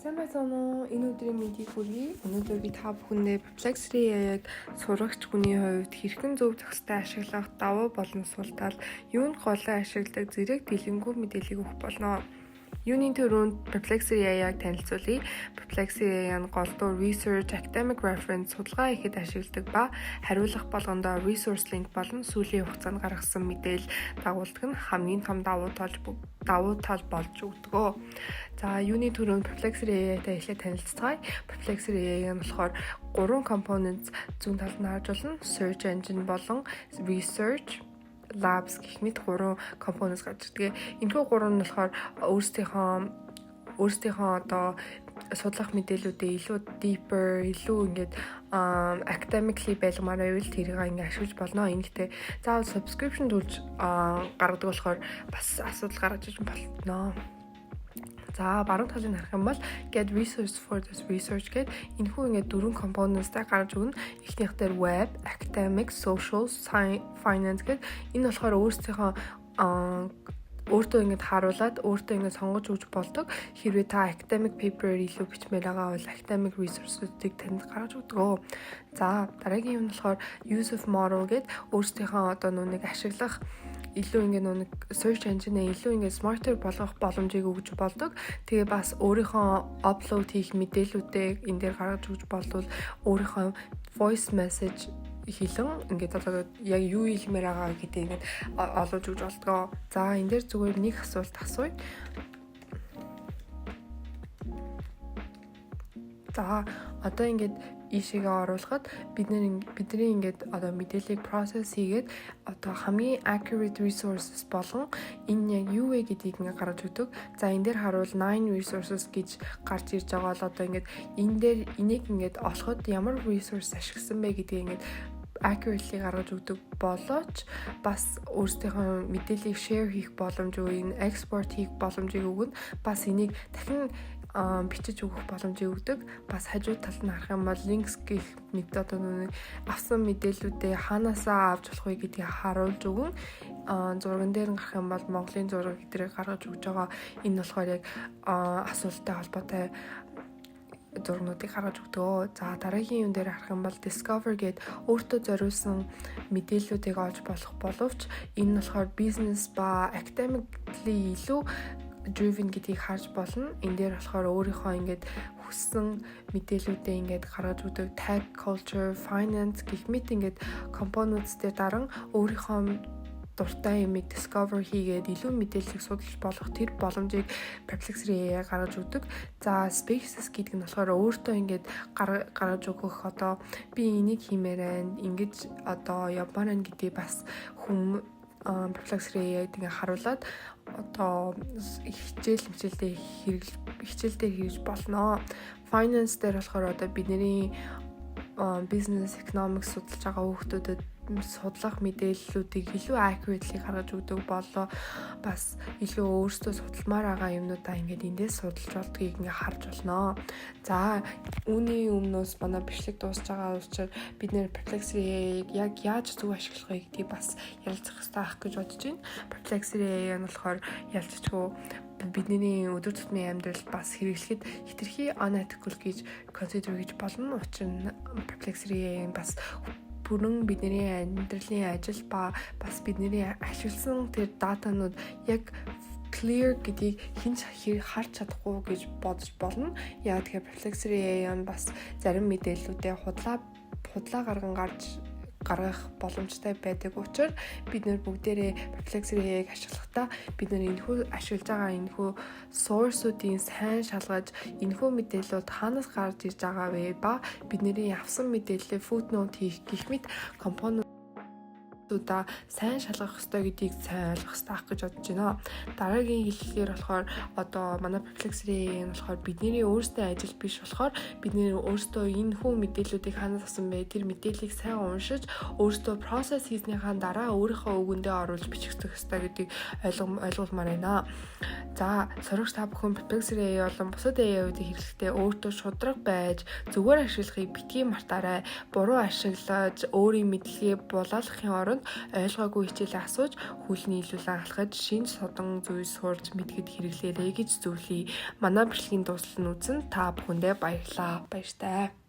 Сайн байцгаана уу? Энэ өдрийн мэндийг хүргэе. Өнөөдөр би та бүхэндээ Perplexity AI-г сурагч хүний хувьд хэрхэн зөв зохистой ашиглах давуу болон сул тал, юунд голлон ашигладаг зэрэг дэлгэрэнгүй мэдээллийг өгөх болно. Юуны түрүүнд Perplexity AI-г танилцуулъя. Perplexity AI нь голдуу research, academic reference, судалгаа хийхэд ашигладаг ба хариулах болгондоо resource link болон сүүлийн хугацаанд гаргасан мэдээлэл дагуулдаг нь хамгийн том давуу тал болж өгдөг. За, юуны түрүүнд Perplexity AI-тай эхлээд танилцацгаая. Perplexity AI нь болохоор гурван components зүүн талд нь харж болно. Search engine болон research, labs гэх мэт гурван components гарч ирдэг. Энэхүү гурван нь болохоор өөрсдийнхөө одоо судлах мэдээллүүдээ илүү deeper, илүү ингээд academically байлгамаар байвал тэрийг ингээд ашиглаж болно. Ингэхдээ заавал subscription төлж гаргадаг болохоор бас асуудал гаргаж иж болно. За, баруун талыг харах юм бол get resource for this research гээд энэхүү ингээд дөрвөн components-тай гаргаж өгнө. Эхнийх дээр web, academic, social, finance гээд энэ болохоор өөрсдийнхөө өөртөө ингэж харуулад, өөртөө ингэж сонгож өгч болдог. Хэрвээ та academic paper илүү бичмээр байгаа бол academic resources-ыг танд гаргаж өгдөг. За, дараагийн юм нь болохоор use of model гээд өөрсдийнхөө одоо нүг ашиглах, илүү ингэ нэг search engine-ээ илүү ингэ smarter болгох боломжийг өгж болдог. Тэгээ бас өөрийнхөө upload хийх мэдээллүүдээ энэ дээр гаргаж өгч болвол өөрийнхөө voice message хэлэн ингээд одоо яг юу хэлмээр байгаа гэдэг ингээд олуулж өгч болдгоо. За, энэ дээр зүгээр нэг асуулт асууя. За, одоо ингээд ийшээгээ оруулахад бидний ингээд одоо мэдээллийг process хийгээд одоо хамгийн accurate resources болон энэ яг юу вэ гэдгийг ингээд гаргаж өгдөг. За, энэ дээр харуул 9 resources гэж гарч ирж байгаа бол одоо ингээд энэ дээр энийг ингээд олоход ямар resource ашигласан бэ гэдгийг ингээд accurately гаргаж өгдөг болооч бас өөрсдийнхөө мэдээллийг share хийх боломж өгнө, export хийх боломжийг өгнө. Бас энийг дахин бичиж өгөх боломжийг өгдөг. Бас хажуу талд нь харах юм бол links гэх мэт одоо нэг авсан мэдээллүүдээ хаанасаа авч болох вэ гэдгийг харуулж өгөн, зурган дээр нь гарах юм бол Монголын зураг гэдгийг гаргаж өгч байгаа. Энэ болохоор яг асуулттай холбоотой зургнуудыг гаргаж өгдөг. За, дараагийн юм дээр харах юм бол Discover гээд өөртөө зориулсан мэдээллүүдийг олж болох боловч энэ нь болохоор бизнес ба academically илүү driven гэдгийг харж болно. Энэ дээр болохоор өөрийнхөө ингээд хүссэн мэдээллүүдээ ингээд гаргаж өгдөг, tech, culture, finance гэх мэт ингээд components дээр даран өөрийнхөө дуртай юмыг discover хийгээд илүү мэдээллийг судалж болох тэр боломжийг Perplexity AI гаргаж өгдөг. За, Spaces гэдэг нь болохоор өөртөө ингээд гаргаж өгөх, одоо би энийг хиймээр байна, ингэж одоо явмаар байна гэдгийг бас хүм Perplexity AI-д ингээ харуулад одоо хичээл хичээлдээ хэрэгж хичээл дээр хэрэгж болно. Finance дээр болохоор одоо бидний бизнес, economics судалж байгаа хүүхдүүдэд судлах мэдээллүүдийг илүү accurately гаргаж өгдөг болоо бас илүү өөрсдөө судалмаар байгаа юмнуудаа ингээд эндээс судалж болдгийг ингээ харж болно. За, үүний өмнөөс манай бичлэг дуусч байгаа учраас бид нэр Perplexity AI-г яг яаж зөв ашиглах вэ гэдгийг бас ярилцах хэрэгтэй ах гэж бодож байна. Perplexity AI нь болохоор ялцчгүй бидний өдөр тутмын амьдралд бас хэрэглэхэд хэтэрхий unethical гэж consider хийж болно. Учир нь Perplexity AI бас бүрэн бидний амьдралын ажил ба бас бидний ашигласан тэр датанууд яг clear гэдгийг хэн ч харж чадахгүй гэж бодож болно. Яг тэгэхээр Perplexity AI нь бас зарим мэдээллүүдээ худлаа худлаа гарган гарч гаргах боломжтой байдаг учраас бид нэр бүгдээрээ Perplexity AI-г ашиглахдаа бид нар энэхүү ашиглаж байгаа энэхүү source-уудын сайн шалгаж, энэхүү мэдээллүүд хаанаас гарч ирж байгаа вэ ба бидний авсан мэдээллээ footnote хийх гэх мэт component удаа сайн шалгах ёстой гэдгийг сайн ойлгох ёстой ах гэж бодож байна. Дараагийн хэллэгээр болохоор одоо манай Perplexity нь болохоор бидний өөрсдийн ажил биш болохоор бидний өөрсдөө энэ хүү мэдээллүүдийг хаанаас авсан бэ? Тэр мэдээллийг сайн уншиж, өөрсдөө process хийснийхаа дараа өөрийнхөө үгэндээ оруулж бичих ёстой гэдгийг ойлгуулмаар байна. За, сурагч та бүхэн Perplexity AI болон бусад AI-уудыг хэрэглэхдээ өөртөө шударга байж зүгээр ашиглахыг битгий мартаарай. Буруу ашиглаж өөрийн мэдлэгээ булаалгахын оронд болгонд ойлгоогүй хичээлээ асууж, хөл нийлүүлэн алхаж, шинэ содон зүйл сурж мэдэхэд хэрэглээрэй гэж зөвлөе. Манай бичлэгийн дуустал нь үзсэн та бүхэндээ баярлалаа. Баяртай.